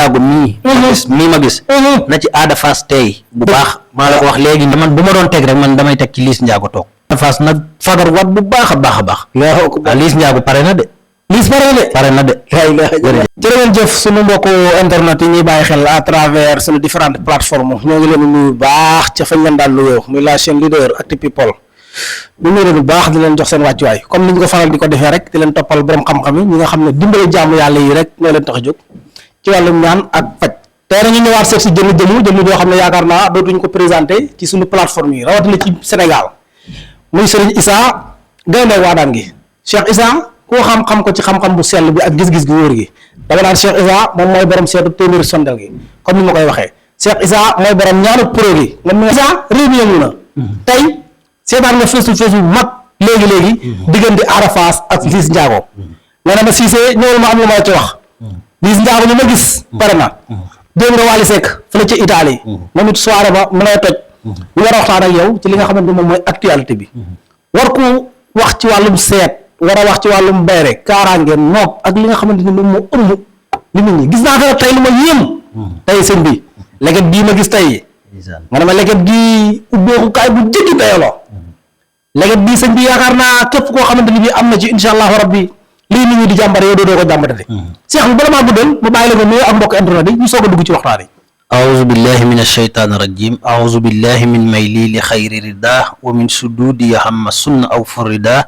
Ndiago mii ma gis na ci Ada Fass tey bu baax maa la ko wax léegi man bu ma doon teg rek man damay teg ci Liss Ndiago toog Ada Fass nag fagar wat bu baax a baax Liss Ndiago pare na de pare na de jërëjëf sunu mbokku internet yi ñuy bàyyi xel à travers sunu différentes plateformes ñoo ngi leen di nuyu baax ca fañ leen daal lu muy la chaîne leader Actu People ñu ngi leen bu baax di leen jox seen wàccuwaay comme ni ñu ko faral di ko defee rek di leen toppal borom xam-xam yi ñi nga xam ne dimbale jaamu yàlla yi rek ñoo leen tax a jóg ci wàllum ñaan ak faj tey rek ñu ñëwaat seet si jëmm joo xam ne yaakaar naa dootuñu ko présenté ci suñu plateforme yi rawatina ci Sénégal muy Serigne Issa Gaynde Waadaan gi Cheikh Issa koo xam-xam ko ci xam-xam bu sell bi ak gis-gis gu wóor gi dama naan Cheikh Issa moom mooy borom seetu téeméeri sondel gi comme ni ma koy waxee Cheikh Issa mooy borom ñaanu pro gi moom Issa réew mi yëngu na tey seetaan nga face to face bu mag léegi diggante Ada Fass ak Liss Ndiago nee na ma Cissé ñëwal ma am lu ma ci wax Liss Ndiago ñu ma gis pare na dégg nga Wally Seck fële ca Italie moom it soirée ba mën a toj ñu war a waxtaan ak yow ci li nga xamante moom mooy actualité bi war ko wax ci wàllum seet war a wax ci wàllum bayre kaaraange nopp ak li nga xamante ni moom moo ëmb li nit ñi gis naa fa tey lu ma yéem tey sëñ bi leget bii ma gis tey nga ne ma leget gi ubbeekukaay bu jéggi dayoo leget bii sëñ bi yaakaar naa képp koo xamante ni bii am na ci insha allahu rabbi lii nit ñi di jàmbare yow doo ko jàmbatati Cheikh bi bala maa guddal mu bàyyi la nga nuyu ak mbokk internet yi ñu soog a dugg ci waxtaan yi أعوذ بالله من الشيطان الرجيم أعوذ بالله من ميلي لخير رداه ومن سدودي هم السنة أو فردا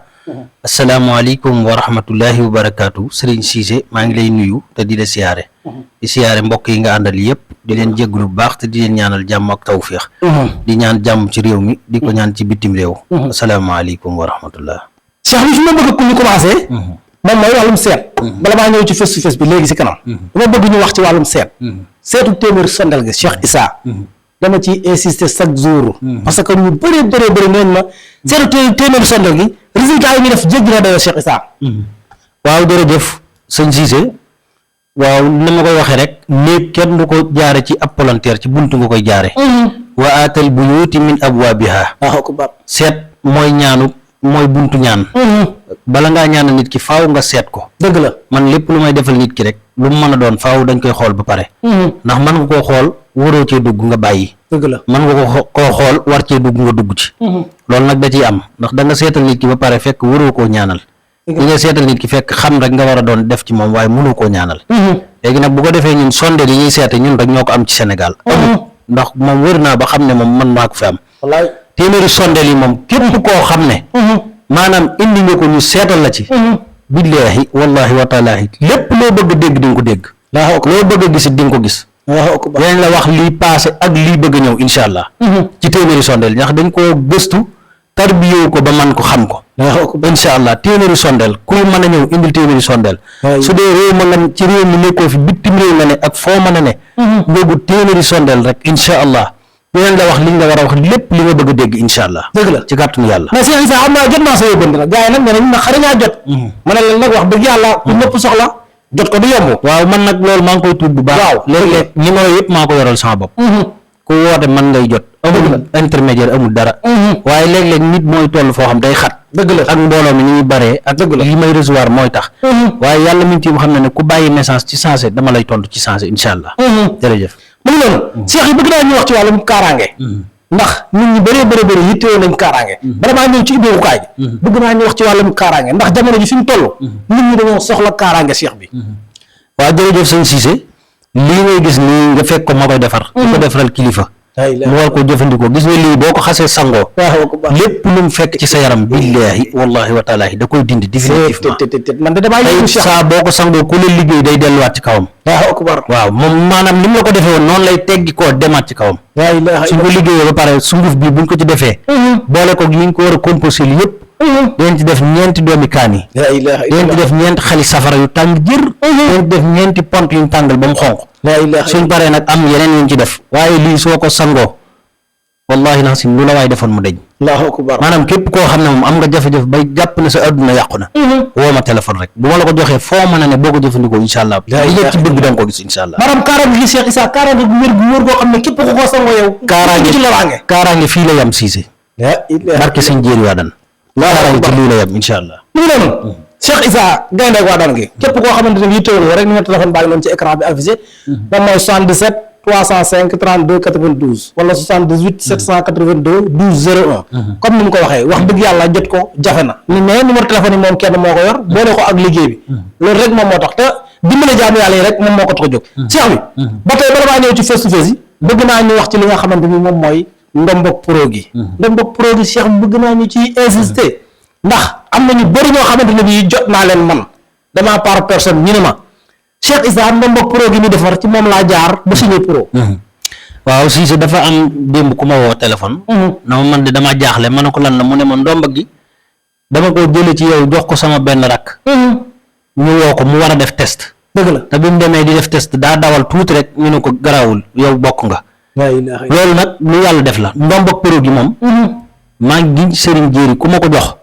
السلام عليكم ورحمة الله وبركاته Serigne Cissé maa ngi lay nuyu te di la siyaare di siyaare mbokk yi nga àndal yëpp di leen jégalu bu baax te di leen ñaanal jàmm ak tawfiix di ñaan jàmm ci réew mi di ko ñaan ci bitim réew asalaamaaleykum wa rahmatullah Cheikh bi fi ma bëgg ku ñu commencé moom mooy wàllum seet bala maa ñëw ci face to face bi léegi si kanam dama bëgg ñu wax ci wàllum seet seetu téeméeri sondel gi Cheikh Issa dama ci insister chaque jour parce que ñu bëri neen ma seetu téeméeri sondel gi résultat yi ñu def jéggi na dayoo Cheikh Issa waaw jërëjëf sëñ Cissé waaw ni ma koy waxee rek néeg kenn du ko jaare ci ab palanteer ci buntu nga koy jaare wa aatal buyuuti min abwaabiha seet mooy buntu ñaan bala ngaa ñaan nit ki faaw nga seet ko dëgg la man lépp lu may defal nit ki rek lu mu mën a doon faaw dañ koy xool ba pare ndax mën nga koo xool waroo cee dugg nga bàyyi dëgg la mën nga koo xool war cee dugg nga dugg ci loolu nag da ciy am ndax da nga seetal nit ki ba pare fekk waroo koo ñaanal li nga seetal nit ki fekk xam rek nga war a doon def ci moom waaye mënoo koo ñaanal léegi nag bu ko defee ñun sondeel yi ñuy seete ñun rek ñoo ko am ci Sénégal ndax moom wër naa ba xam ne moom man maa ko fi am téeméeri sondeel yi moom képp koo xam ne maanaam indi nga ko ñu seetal la ci billaahi wallahi wa taalaahi lépp loo bëgg a dégg di nga ko dégg loo bëgg a gis di nga ko gis dinañ la wax lii passé ak lii bëgg a ñëw insha allah ci téeméeri sondeel ndax dañ koo gëstu tarbiyewu ko ba man ko xam ko insha allah téeméeri sondeel ku mën a ñëw indil téeméeri sondeel su dee réew ma nga ci réew mi nekkoo fi bitim réew nga ne ak foo mën a ne ngoogu téeméeri sondeel rek insha allah dinañ la wax li nga war a wax lépp li nga bëgg a dégg insha allah dëgg la ci kàttanu yàlla mais Cheikh Issa am naa jot naa sa yóbbante nag gars yi nag ne na xari ñaa jot ma ne leen nag wax dëgg yàlla ku ñëpp soxla jot ko du yomb waaw man nag loolu maa ngi koy tuub bu baax waaw léeg-léeg numéro yëpp maa ko yoral sama bopp ku woote man ngay jot amul intermédiaire amul dara waaye léeg-léeg nit mooy toll foo xam day xat dëgg la ak mbooloo mi ni ñuy baree ak li may recevoir mooy tax waaye yàlla mi ngi ci xam ne ku bàyyi message ci sensé dama lay tontu ci sensé insha allah jërëjëf mu ngi noonu Cheikh yi bëgg naa ñu wax ci wàllum kaaraange ndax nit ñi bëri yittewoo nañ kaaraange bala maa ñëw ci ubbeekukaay bi bëgg naa ñu wax ci wàllum kaaraange ndax jamono ji fi mu toll nit ñi dañoo soxla kaaraange Cheikh bi waaw jërëjëf sëñ Cissé lii ngay gis nii nga fekk ko ma koy defar di ko defaral kilifa mu war ko jëfandikoo gis nga lii boo ko xasee sangoo lépp lu mu fekk ci sa yaram billaahi wallahi wa taalaahi da koy dindi définitivement man de damaa yëngu saa boo ko sangoo ku la liggéey day delluwaat ci kawam waaw moom maanaam ni mu la ko defee woon noonu lay teggi koo demaat ci kawam suñ ko liggéeyee ba pare sunguf bi buñ ko ci defee boole ko li ñu ko war a composé li yëpp dinañ ci def ñeenti doomi kaan yi dinañ ci def ñeenti xali safara yu tàng jër dinañ ci def ñeenti pont yuñ tàngal ba mu xonq suñ paree nag am yeneen yuñ ci def waaye lii soo ko sangoo wallahi naa si lu la waay defoon mu deñ maanaam képp koo xam ne moom am nga jafe-jafe bay jàpp ne sa adduna yàqu na woo ma téléphone rek bu ma la ko joxee foo mën a ne boo ko jëfandikoo insha allah li nga ci bëgg da nga ko gis insha allah maanaam kaaraange gi Cheikh Issa kaaraange gu wér goo xam ne képp ku ko sangoo yow kaaraange fii la yam Cissé barke sëñ jéeri waa dan kaaraange ci lii la yam insha allah mu ngi noonu Cheikh Issa gaynde waa daan gi képp koo xamante ne bii teewlu rek numéro téléphone baa ngi noonu ci écran bi affiché moom mooy 77 305 32 92 wala 78 782 12 01 comme ni mu ko waxee wax dëgg yàlla jot ko jafe na ni mais numéro téléphone yi moom kenn moo ko yor boole ko ak liggéey bi loolu rek moom moo tax te dimbale jaamu yàlla yi rek moom moo ko tax a jóg Cheikh bi ba tey bala maa ñëw ci face to face yi bëgg naa ñu wax ci li nga xamante ni moom mooy ndombok pro gi ndombok pro gi Cheikh bi bëgg naa ñu ci insister ndax am na ñu bëri ñoo xamante ne bii jot naa leen man damaa par personne ñu ne ma Cheikh Issa ndombok pro gi ñu defar ci moom laa jaar ba signé pro waaw Cissé dafa am démb ku ma woo téléphone na ma man de dama jaaxle ma ne ko lan la mu ne ma ndomba gi dama ko jële ci yow jox ko sama benn rakk ñu woo ko mu war a def test dëgg la te bi mu demee di def test daa dawal tuuti rek ñu ne ko garaawul yow bokk nga loolu nag lu yàlla def la ndombok pro gi moom maa ngi sëriñ jéeri ku ma ko jox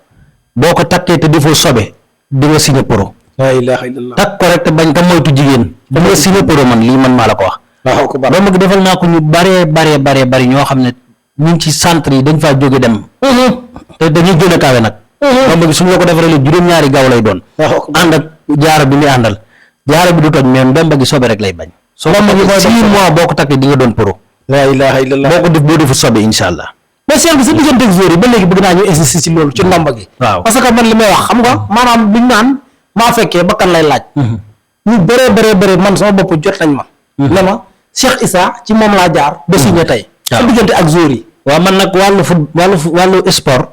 boo ko takkee te defoo sobe di nga signé pro la ilaha illallah takk ko rek te bañ ka moytu jigéen da nga signé pro man lii man maa la ko wax ndomba gi defal naa ko ñu bari ñoo xam ne ñu ngi ci centre yi dañ faa jóge dem te dañuy gën a kawe nag ndomba gi suñu la ko defaree juróom-ñaari gaaw lay doon ànd ak jaara bi muy àndal jaara bi du toj mais ndomba gi sobe rek lay bañ ndomba gi 6 mois boo ko takkee di nga doon pro la ilaha illallah boo ko def boo defu sobe insha allah mais Cheikh bi sa diggante ak joueur yi ba léegi bëgg naa ñu insister ci loolu ci ndomba gi waaw parce que man li may wax xam nga maanaam biñ naan maa fekkee bakkan lay laaj ñu bëree man sama bopp jot nañ ma ne ma Cheikh Issa ci moom laa jaar ba signé tey sa diggante ak joueur yi waaw man nag wàllu sport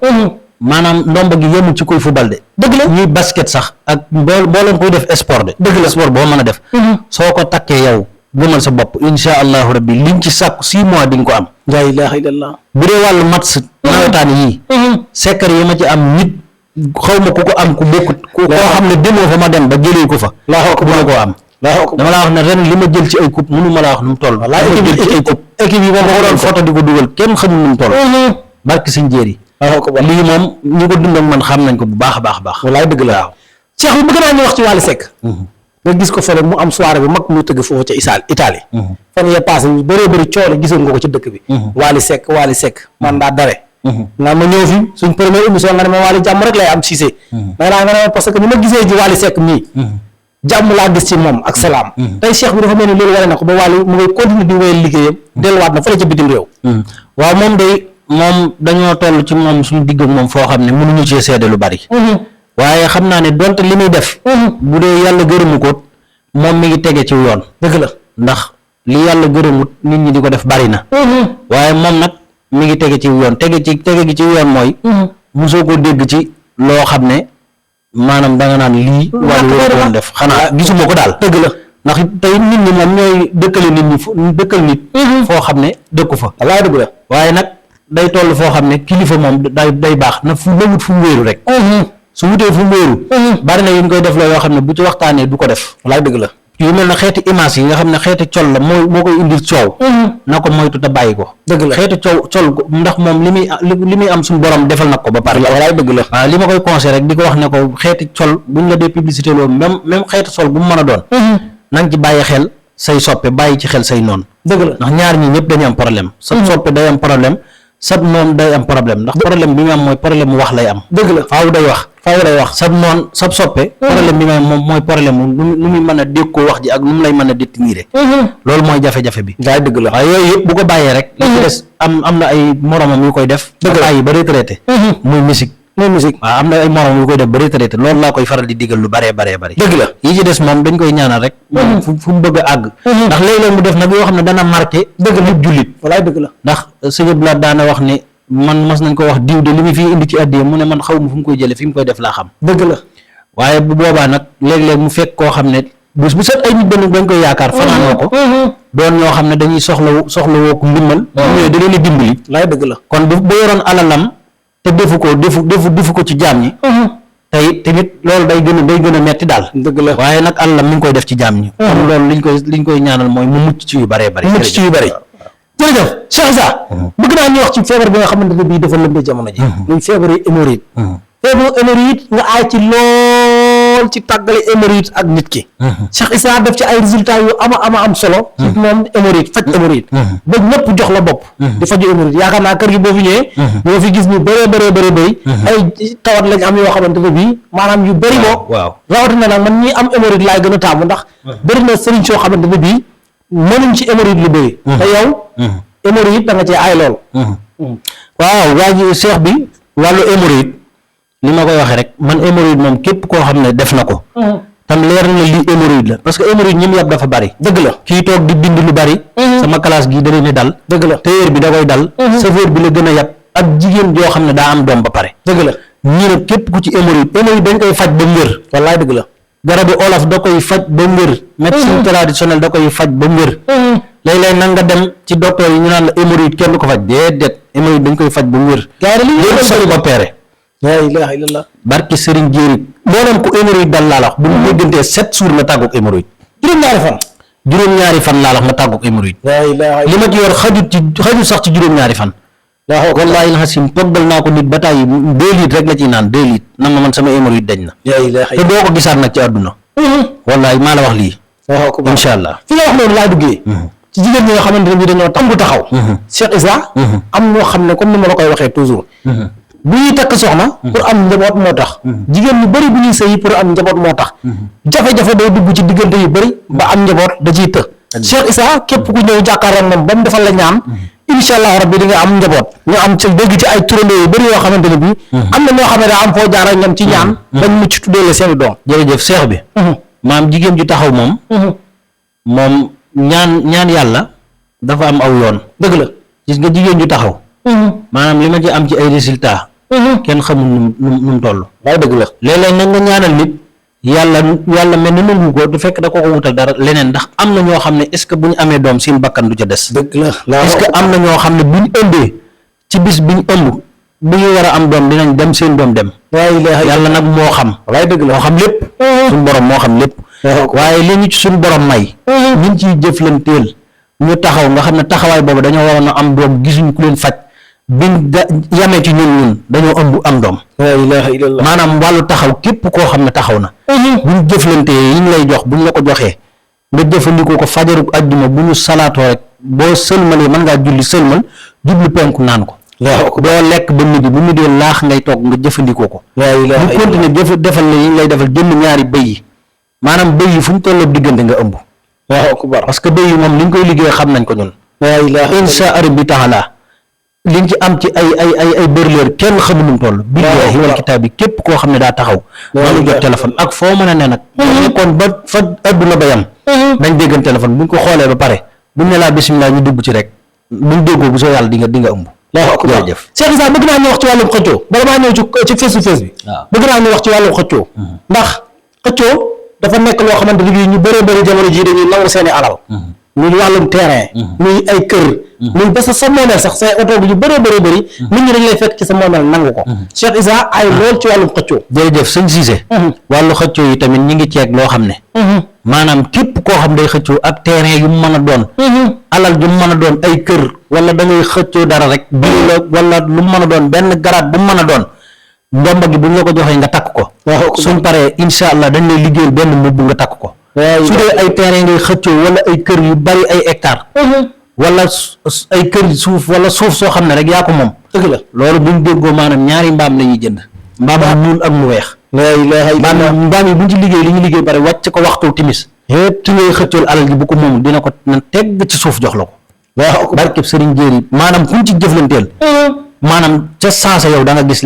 maanaam ndomba gi yemul ci koy football de dëgg la ñuy basket sax ak boo leen koy def sport de dëgg la sport boo mën a def soo ko takkee yow gëmal sa bopp insha allahu rabbi liñ ci sàkku 6 mois di nga ko am la ilaha illallah bu dee wàllu match nawetaan yii secret yi ma ci am nit xaw ma ku ko am ku bokkut koo xam ne demoo fa ma dem ba jëlee ko fa bu ma koo am dama laa wax ne ren li ma jël ci ay coupe mënu ma laa wax nu mu toll équipe yi moom ba ko doon photo di ko dugal kenn xamul nu mu toll barki sëñ jéeri lii moom ñu ko dund ak man xam nañ ko bu baax a baax wallaay dëgg la waaw Cheikh bi bëgg naa ñu wax ci Wally Seck nga gis ko fële mu am soirée bu mag mu tëgg foofu ca Italie fan yee passé ñu bëri coole gisoon nga ko ci dëkk bi Wally Seck man daa dare naa ma ñëw fi suñ première émission nga ne ma Wally jàmm rek lay am Cissé mais naa nga ne parce que ni ma gisee ji Wally Seck mii jàmm laa gis ci moom ak salaam tey Cheikh bi dafa mel ni loolu wane na ko ba Wally mu ngay continuer di wéyal liggéeyam delluwaat na fële ca bitim réew waaw moom dañoo toll ci moom suñu digg ak moom foo xam ne mënuñu cee seede lu bari waaye xam naa ne donte li muy def bu dee yàlla gërëmu ko moom mi ngi tege ci yoon dëgg la ndax li yàlla gërëmut nit ñi di ko def bari na waaye moom nag mi ngi tege ci yoon tege gi ci yoon mooy mosoo ko dégg ci loo xam ne maanaam da nga naan lii wàllu woo doon def xanaa gisuma ko daal dëgg la ndax tey nit ñi moom ñooy dëkkale nit ñi dëkkal nit foo xam ne dëkku fa waaye dëgg la waaye nag day toll foo xam ne kilifa moom day baax na wut fu mu wéeru rek su wutee fu mu wéeru bari na yu ñu koy def la yoo xam ne bu ci waxtaanee du ko def wallaay dëgg la yu mel na xeeti image yi nga xam ne xeeti col la moo koy indil coow na ko moytu te bàyyi ko dëgg la xeeti col ndax moom li muy am suñu borom defal na ko ba pare wallaay dëgg la waaw li ma koy conseil rek di ko wax ne ko xeeti col buñ la dee publicité loolu même xeeti sol bu mu mën a doon na nga ci bàyyi xel say soppe bàyyi ci xel say noonu dëgg la ndax ñaar ñi ñëpp dañu am problème sa soppe day am problème sab noonu day am problème ndax problème bi mu am mooy problème mu wax lay am dëgg la faaw day wax sab noonu sab soppe problème bi moom mooy problème mu nu muy mën a dékkoo wax ji ak nu mu lay mën a détenir loolu mooy jafe-jafe bi daay dëgg la waaye yooyu yëpp bu ko bàyyee rek li ci des am na ay moromam yu koy def dëgg la bàyyi ba retraité muy musique waaw am na ay moromam yu koy def ba retraité loolu laa koy faral di digal lu baree dëgg la yi ci des moom dañ koy ñaanal rek moom fu mu bëgg a àgg ndax léeg-léeg mu def nag yoo xam ne dana marqué dëgg nit jullit wallaay dëgg la ndax sëñ Abdoulaye daana wax ne man mas nañ ko wax diw de li mu fii indi ci àddiyee mu ne man xaw ma fu mu koy jële fi mu koy def laa xam dëgg la waaye bu boobaa nag léeg-léeg mu fekk koo xam ne bu set ay nit dañ koy yaakaar fanaanoo ko doon ñoo xam ne dañuy soxla woo ko ndimbal ñëwee da leen di dimbali laay dëgg la kon bu yoroon alalam te defu ko ci jaam ñi tey tamit loolu day gën a metti daal dëgg la waaye nag alalam mi ngi koy def ci jaam ñi kon loolu liñ koy ñaanal mooy mu mucc ci yu bëree bëri jërëjëf Cheikh Issa bëgg naa ñu wax ci feebar bi nga xamante ne bii dafa lëmbee jamono ji muy feebar yi hémorroïde feebaru hémorroïde nga aay ci lool lool ci tàggale hémorroïde ak nit ki. Cheikh Issa def ci ay résultats yu am solo. ci moom hémorroïde faj hémorroïde. ba ñëpp jox la bopp. di faju hémorroïde yaakaar naa kër gi boo fi ñëwee. boo fi gis ñu bëri. ay tawat lañ am yoo xamante ne bii maanaam yu bëri boo. waaw rawatina nag man ñi am hémorroïde laay gën a taamu ndax. bëri na sëriñ soo xamante ne bii mënuñ ci hémorroïde lu bëri. te yow. hémorroïde da nga cee ay lool. waaw waa ji Cheikh bi wàllu hémorroïde li ma koy waxee rek man hémorroïde moom képp koo xam ne def na ko. tam leer na lii hémorroïde la parce que hémorroïde ñi mu yàpp dafa bari. dëgg la kii toog di bind lu bari. sama classe gii da leen di dal. dëgg la tailleur bi da koy dal. chauffeur bi la gën a yàpp ak jigéen joo xam ne daa am doom ba pare. dëgg la ñii nag képp ku ci hémorroïde dañ koy faj ba mbir. wallaay dëgg la garabu olof da koy faj ba mbir. médecine traditionnelle da koy faj ba mbir. léeg-léeg nag nga dem ci docteur yi ñu naan la hémorroïde kenn du ko faj déedéet hémorroïde dañ koy faj ba mbir. léegi sori ba peere. laa ilaaha illallah barki Serigne Jéeri mboolem ko hémorroïde dal laa la wax bu ñu déggantee 7 jours nga tàggoog hémorroïde. juróom-ñaari fan laa la wax nga tàggoog hémorroïde. li ma ci yor xajut sax ci juróom-ñaari fan. wallaahi la xasim toggal naa ko nit ba tàyyi 2 litres rek la ciy naan 2 litres na ma man sama hémorroïde dañ na. te doo ko gisaat nag ci àdduna. wallaahi maa la wax lii. incha allah fi nga wax noonu laa duggee. ci jigéen ñi nga xamante ne bii dañoo tàmbu taxaw. Cheikh Issa. am ñoo xam ne comme ni ma la koy waxee toujours. bu ñuy takk soxna. pour am njaboot moo tax. jigéen ñu bëri bu ñuy sëyi pour am njaboot moo tax. jafe-jafe day dugg ci diggante yu bëri ba am njaboot da ciy të. Cheikh Issa képp ku ñëw jàkkaarloo moom ba mu defal la ñaan. incha allah rabbi di nga am njaboot. ñu am ci dégg ci ay turandoo yu bëri yoo xamante ne bii. am na ñoo xam ne daa am foo jaar ak ñoom ci ñaan. bañ mucc tuddee la seen i doom. jërëjëf Cheikh bi. maam jigéen ju taxaw moom. moom ñaan yàlla dafa am aw yoon. dëgg la gis nga jigéen ju taxaw. maanaam li ma ci am ci ay résultats. kenn xamul nu mu toll. waaye dëgg la léeg-léeg nag nga ñaanal nit yàlla mel ni nangu ko du fekk da ko wutal dara leneen ndax am na ñoo xam ne est-ce que bu ñu amee doom seen bakkan du ca des. dëgg la est-ce que am na ñoo xam ne bu ñu ëmbee ci bis bi ñu ëmb bu ñu war a am doom dinañ dem seen doom dem. yàlla nag moo xam. waaye dëgg la moo xam lépp. suñu borom moo xam lépp. waaye li ñu ci suñu borom may. ñun ciy jëflanteel ñu taxaw nga xam ne taxawaay boobu dañoo waroon a am doom gisuñ ku leen faj. biñ yamee ci ñun dañoo ëmb am doom. la ilaha illallah maanaam wàllu taxaw képp koo xam ne taxaw na. buñ jëflantee yi ñu lay jox buñ la ko joxee nga jëfandikoo ko fajaru ajjuma bu ñu salaatoo rek boo sëlmalee mën ngaa julli sëlmal jublu penku naan ko. doo lekk ba midi bu midi laax ngay toog nga jëfandikoo ko. bu continuer defal la yi ñu lay defal jënd ñaari bëy yi maanaam bëy yi fu ñu tolloo diggante nga ëmb. parce que bëy yi moom li ñu koy liggéey xam nañ ko ñun. insha Allah bi taala liñ ci am ci ay bërleer kenn xamul nu mu toll. billaahi wal kitaab bi képp koo xam ne daa taxaw. loolu jot téléphone ak foo mën a ne nag. kon ba fa adduna ba yam. dañ déggan téléphone buñ ko xoolee ba pare buñ ne laa bisimilah ñu dugg ci rek buñ déggoo bu soo yàlla di nga ëmb. jërëjëf Cheikh Issa bëgg naa ñu wax ci wàllum xëccoo bala maa ñëw ci face to face bi. bëgg naa ñu wax ci wàllum xëccoo. ndax xëccoo dafa nekk loo xamante ne bii ñu bëree bëri jamono jii dañuy nangu seeni alal. muy wàllum terrain. muy ay kër. muy ba sa moomeel sax say oto bi yu bëree bëri nit ñi dañ lay fekk ci sa moomeel nangu ko. Cheikh Issa ay lool ci wàllum xëccoo. jërëjëf sëñ Cissé. wàllu xëccoo yi tamit ñi ngi ceeg loo xam ne. maanaam képp koo xam day xëccoo ak terrain yu mu mën a doon. alal yu mu mën a doon ay kër wala da ngay xëccoo dara rek. bii la wala lu mu mën a doon benn garaat bu mu mën a doon. ndomba gi buñ la ko joxee nga takk ko. suñ paree incha allah dañ lay liggéeyal benn mbubb nga takk ko. su dee ay terrain ngay xëccoo wala ay kër yu bari ay hectares. wala ay kër suuf wala suuf soo xam ne rek yaa ko moom. dëgg la loolu buñ déggoo maanaam ñaari mbaam la ñuy jënd. mbaam mu ñuul ak mu weex. mbaam yi buñ ci liggéey li ñu liggéey bare wàcc ko waxtu timis. ki ngay xëccool alal gi bu ko moom dina ko na tegg ci suuf jox la ko. waaw barkeb sëriñ jéeri maanaam kuñ ci jëflanteel. maanaam ca saasa yow da nga gis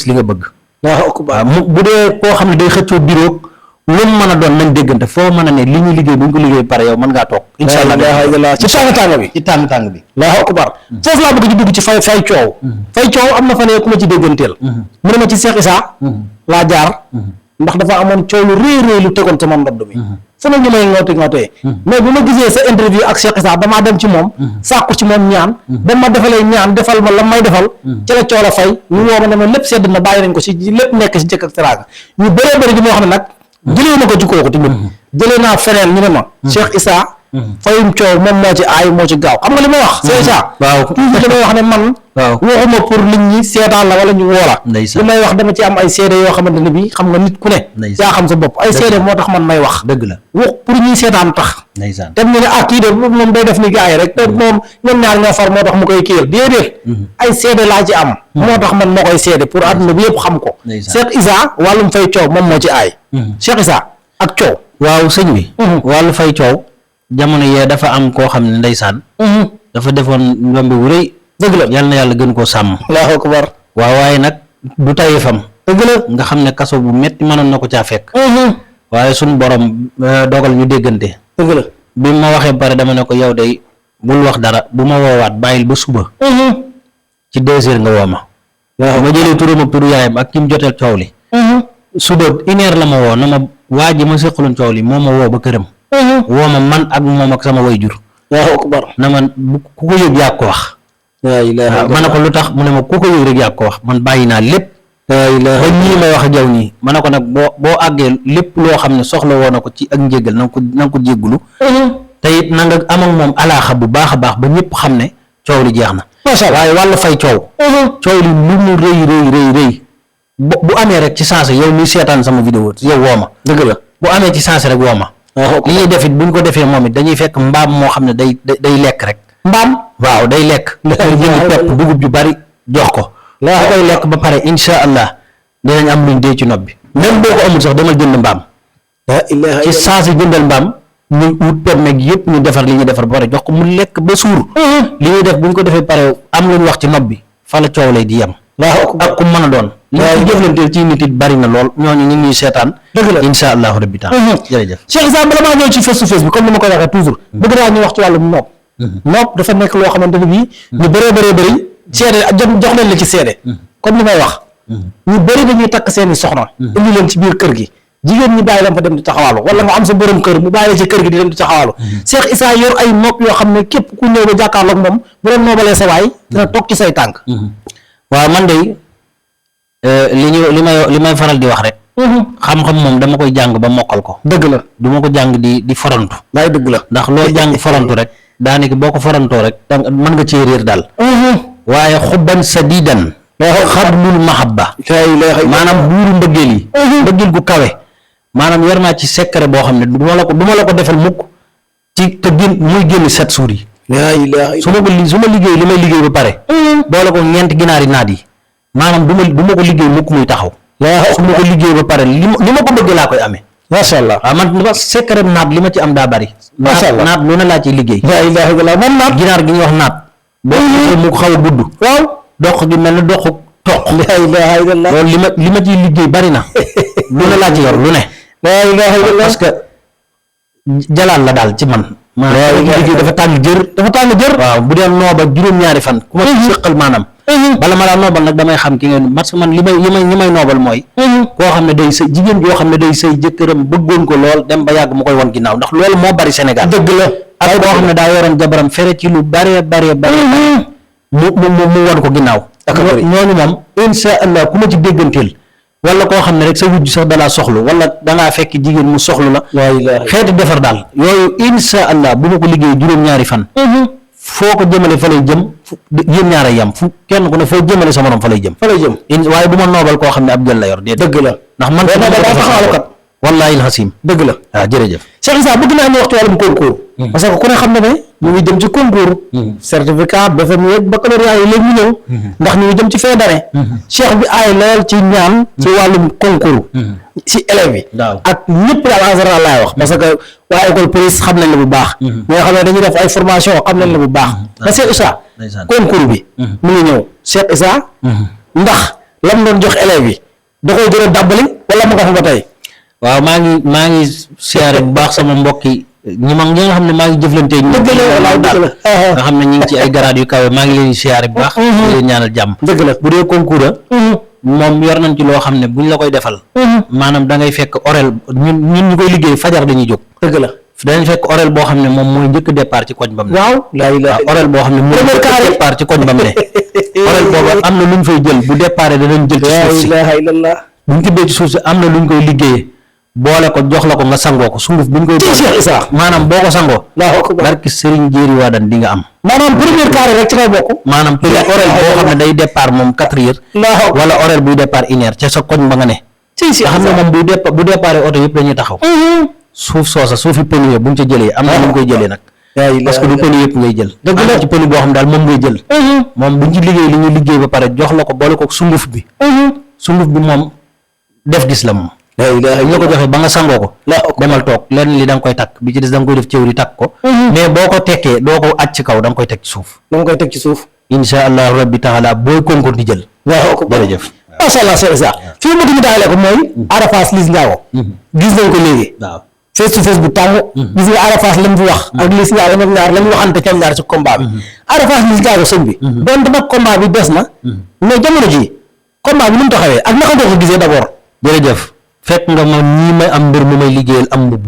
li nga bëgg. waaw bu dee koo xam ne day xëccoo bureau lu mu mën a doon nañ déggante foo mën a ne li ñuy liggéey bu ñu ko liggéey pare yow mën ngaa toog. incha allah ci tàng bi ci tàng bi. Allahu akbar foofu laa bëgg ci dugg ci fay coow. fay coow am na fa ne ku ma ci dégganteel. mu ne ma ci Cheikh Issa. laa jaar. ndax dafa amoon coow lu rëy lu tegoon sama ndodd mi. fu ne ñu may ngootee. mais bu ma gisee sa interview ak Cheikh Issa damaa dem ci moom. sàkku ci moom ñaan. ba ma defalee ñaan defal ma la may defal. ca la coow la fay ñu woo ma ne ma lépp sedd na bàyyi nañ ko si lépp nekk si jëkk ak teraanga ñu bëree bëri di ma wax ne nag jëlee ma ko ci kooku tamit jëlee naa feneen ñu ne ma Cheikh Issa fayum coow moom moo ci aay moo ci gaaw xam nga li ma wax c'est ça waaw toujours damay wax ne man waaw waxuma pour nit ñi seetaan la wala ñu woola ndeysaan li may wax dama ci am ay seede yoo xamante ne bi xam nga nit ku ne ndeysaan yaa xam sa bopp ay seede moo tax man may wax dëgg la wax pour ñuy seetaan tax ndeysaan dem ñu ne kii de moom day def ni gars yi rek te moom ñoom ñaar ñoo far moo tax mu koy kiyal déedéet ay seede laa ci am moo tax man moo koy seede pour àdduna bi yëpp xam ko Cheikh Issa wàllum fay coow moom moo ci aay Cheikh Issa ak coow waaw sëñ bi wàllu fay coow jamono yee dafa am koo xam ne ndeysaan dafa defoon njombe wu rëy dëgg la yal na yàlla gën koo sàmm Allahu akbar waaw waaye nag du tayefam dëgg la nga xam ne kaso bu metti mënoon na ko caa fekk waaye suñ borom dogal ñu déggante dëgg la bi ma waxee pare dama ne ko yow day bul wax dara bu ma woowaat bàyyil ba suba ci 2 heures nga woo ma ma jëlee turam ak turu yaayam ak ki mu joteel coow li suba 1 heure la ma woo na ma waa ji ma seqaloon coow li moo ma woo ba këram woo ma man ak moom ak sama wayjur Allahu akbar na man ku ko yëg yaa ko wax laa ilaaha ma ne ko lu tax mu ne ma ku ko yëg rek yaa ko wax man bàyyi naa lépp laa ilaaha ba ñii may wax ak yow nii ma ne ko nag boo àggee lépp loo xam ne soxla woo na ko ci ak njéggal na nga ko jéggulu te it na nga am ak moom alaaxa bu baax a baax ba ñëpp xam ne coow li jeex na macha Allah waaye wàllu fay coow coow li lu mu rëy bu amee rek ci sens yow muy seetaan sama vidéo yow woo ma dëgg la bu amee ci sens rek woo ma li ñuy def it buñ ko defee moom it dañuy fekk mbaam moo xam ne day lekk rek mbaam waaw day lekk jënd pepp dugub ju bari jox ko su koy lekk ba pare insha allah dinañ am luñ dee ci nopp bi même boo ko amul sax demal jënd mbaam laa ilaaha ci saa si jëndal mbaam ñu wut permet yëpp ñu defar li ñuy defar ba pare jox ko mu lekk ba suur li ñuy def buñ ko defee pare am luñ wax ci nopp bi fa la coow lay di yem ak ku mën a doon li ñu jëflanteel ci nit it bari na lool ñooñu ñu ngi ñuy seetaan dëgg la insha allahu rabbi taala jërëjëf Cheikh Issa bala maa ñëw ci face to face bi comme ni ma koy waxee toujours bëgg naa ñu wax ci wàllum nopp nopp dafa nekk loo xamante ne bii ñu bëri seede jox leen la ci seede comme li may wax ñu bëri dañuy takk seeni soxna indi leen ci biir kër gi jigéen ñi bàyyi leen fa dem di taxawaalu wala nga am sa borom kër mu bàyyi la ci kër gi di dem di taxawaalu Cheikh Issa yor ay nopp yoo xam ne képp ku ñëw ba jàkkaarloog moom bu doon noobalee sa waay dina toog ci say tànk waaw man de li may faral di wax rek xam-xam moom dama koy jàng ba mokkal ko dëgg la du ma ko jàng di forantu waaye dëgg la ndax loo jàng forantu rek daanaka boo ko forantoo rek mën nga cee réer daal waaye xubban sadidan xablul mahabba maanaam buuru mbëggeel yi mbëggeel gu kawe maanaam yor naa ci secret boo xam ne du ma la ko defal mukk ci te muy génn 7 jours yi su ma liggéey li may liggéey ba pare boole ko 4 ginaari naat yi maanaam du ma ko liggéey mukk muy taxaw su ma ko liggéey ba pare li ma ko bëgg laa koy amee macha allah waaw man secret naat li ma ci am daa bari macha allah naat lu ne laa ciy liggéey laa ilaaha illallaah moom naat ginaar gi ñuy wax naat boo mu ko xaw a gudd waaw dox gi mel na doxu toq laa ilaaha illallaah loolu li ma ciy liggéey bari na lu ne laa ci yor lu ne laa ilaaha illallaah parce que jalaal la daal ci man maanaam liggéey dafa tàng jër waaw bu dee nooba juróom-ñaari fan ku ma séqal maanaam bala ma laa noobal nag damay xam ki ngeen parce que man ñi may noobal mooy koo xam ne day sëy jigéen joo xam ne day sëy jëkkëram bëggoon ko lool dem ba yàgg mu koy won ginnaaw ndax loolu moo bari Sénégal dëgg la ak koo xam ne daa yoroon jabaram fere ci lu bare mu won ko ginnaaw ñooñu moom insha allah ku ma ci dégganteel wala koo xam ne rek sa wujj sax dalaa soxlu wala dangaa fekk jigéen mu soxlu la xeeti defar daal yooyu insha allah bu ma ko liggéey juróom-ñaari fan foo ko jëmale fa lay jëm yéen ñaara yam fu kenn ku ne foo jëmale sa morom fa lay jëm waaye du ma noobal koo xam ne ab jël la yor dëgg la ndax man kat wallaahi alxasim dëgg la waaw jërëjëf Cheikh Issa bëgg naa ñu wax ci wàllum concours parce que ku ne xam na ne ñu ngi jëm ci concours certificat BFEM yeeg baccalauréat yi léegi mu ñëw ndax ñu ngi jëm ci fin d'année cheikh bi aay lool ci ñaan ci wàllum concours ci élèves yi ak ñëpp daal en général laay wax parce que waa école police xam nañ la bu baax ñi nga xam ne dañuy def ay formation xam nañ la bu baax ba Cheikh Issa concours bi mu ngi ñëw Cheikh Issa ndax lam doon jox élèves yi da koy gën a dàbbali wala mu nga fa ba tey waaw maa ngi siyaare bu baax sama mbokki ñi nga xam ne maa ngi jëflante ñu nga xam ne ñi ngi ci ay garaat yu kawe maa ngi leen di siyaare bu baax di leen ñaanal jàmm dëgg la bu dee concours moom yor nañ ci loo xam ne buñ la koy defal maanaam da ngay fekk orel ñun ñu koy liggéey fajar dañuy jóg dëgg la danañ fekk orel boo xam ne moom mooy njëkk départ ci koñ bam ne waaw orel boo xam ne mooy njëkk départ ci koñ bam ne orel boobu am na lu ñu fay jël bu départ danañ jël ci suuf si buñ tibbee ci suuf si am na lu ñu koy liggéeyee boole ko jox la ko nga sangoo ko sunguf bi ñu koy Cheikh Issa maanaam boo ko sangoo barki Serigne Jéeri Wadane di nga am maanaam première carré rek ci ngay bokk maanaam première horaire boo xam ne day départ moom 4 heures wala horaire buy départ 1 heure ca sa koñ ba nga ne nga xam ne moom bu départ oto yëpp dañuy taxaw suuf soosa suufi pënu yëpp bu ñu ca jëlee am na ñu koy jëlee nag parce que du pënu yëpp ngay jël dëgg la ci pënu boo xam daal moom ngay jël moom buñ ci liggéey li ñuy liggéey ba pare jox la ko boole ko sunguf bi moom def gis la moom ñu ko joxee ba nga sangoo ko demal toog lenn li da nga koy takk bi ci des da nga koy def cëwri takk ko mais boo ko tekkee doo ko aj ci kaw da nga koy teg ci suuf insha allahu rabbi taala booy konkoon di jël jërëjëf macha allah Cheikh Issa fii ma ñu daale ko mooy Ada Fass Liss Ndiago gis nañ ko léegi face to face bu tàng gis nga Ada Fass la mu fi wax ak Liss Ndiago ñoom ñaar la ñu waxante ñoom ñaar ci combat bi Ada Fass Liss Ndiago sëñ bi donte nag combat bi des na mais jamono ji combat bi nu mu taxawee ak naka nga ko gisee d'abord jërëjëf fekk nga ma ñii may am mbir mu may liggéeyal am mbubb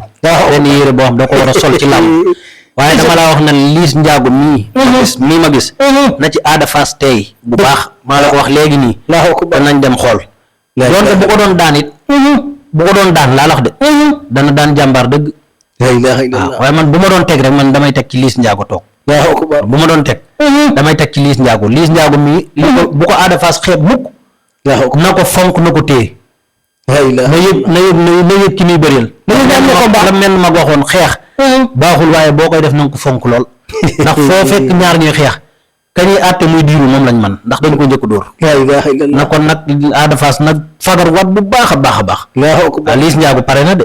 benn yére boo xam da ko war a sol ci làmb waaye dama laa wax na Liss Ndiago mii ma gis na ci Ada Fass tey bu baax maa la ko wax léegi nii te nañ dem xool doonte bu ko doon daan it bu ko doon daan laa la wax de dana daan jàmbaar dëgg waaw waaye man bu ma doon teg rek man damay teg ci Liss Ndiago toog bu ma doon teg damay teg ci Liss Ndiago mii bu ko Ada Fass xeeb mukk na ko fonk na ko téye na yëg ki muy bëreel la mel ma waxoon xeex baaxul waaye boo koy def na nga ko fonk lool ndax foo fekk ñaar ñuy xeex kañuy àtte muy diiru moom lañ man ndax dañu ko njëkk dóor na kon nag Ada Fass nag fagar wat bu baax a baax Liss Ndiago pare na de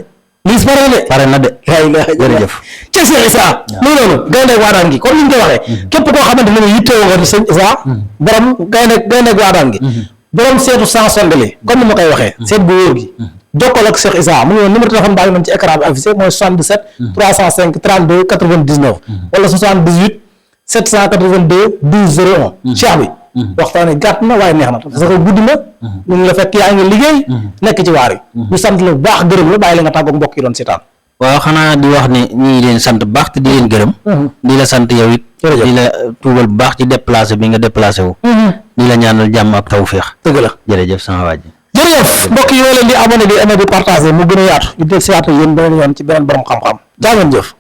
pare na de jërëjëf Cheikh Issa muy noonu gaynde waadaan gi comme ni ñu koy waxee képp koo xamante ne yittewoo nga di sëñ Issa borom gaynde waadaan gi borom seetu sans sondele comme ni ma koy waxee seet bu wóor gi jokkoo ak Cheikh Issa mu ngi woon numéro téléphone baa ngi noonu ci écran bi affiché mooy 77 305 32 99 wala 78 782 12 01 Cheikh bi waxtaane gàtt na waaye neex na parce que guddi na ñu ngi la fekk yaa ngi liggéey nekk ci waar yi ñu sant la bu baax gërëm la bàyyi la nga tàggoog mbokk yi doon seetaan waaw xanaa di wax ne ñi ngi leen sant bu baax te di leen gërëm di la sant yow it di la tuubal bu baax ci déplacé bi nga déplacé wu di la ñaanal jàmm ak tawféex dëgg la jërëjëf sama waaj jërëjëf mbokk yi yoo leen di abonné di aimé di partagé mu gën a yaatu ñu del si yaatu yéen beneen yoon ci beneen borom xam-xam jaa ngeen jëf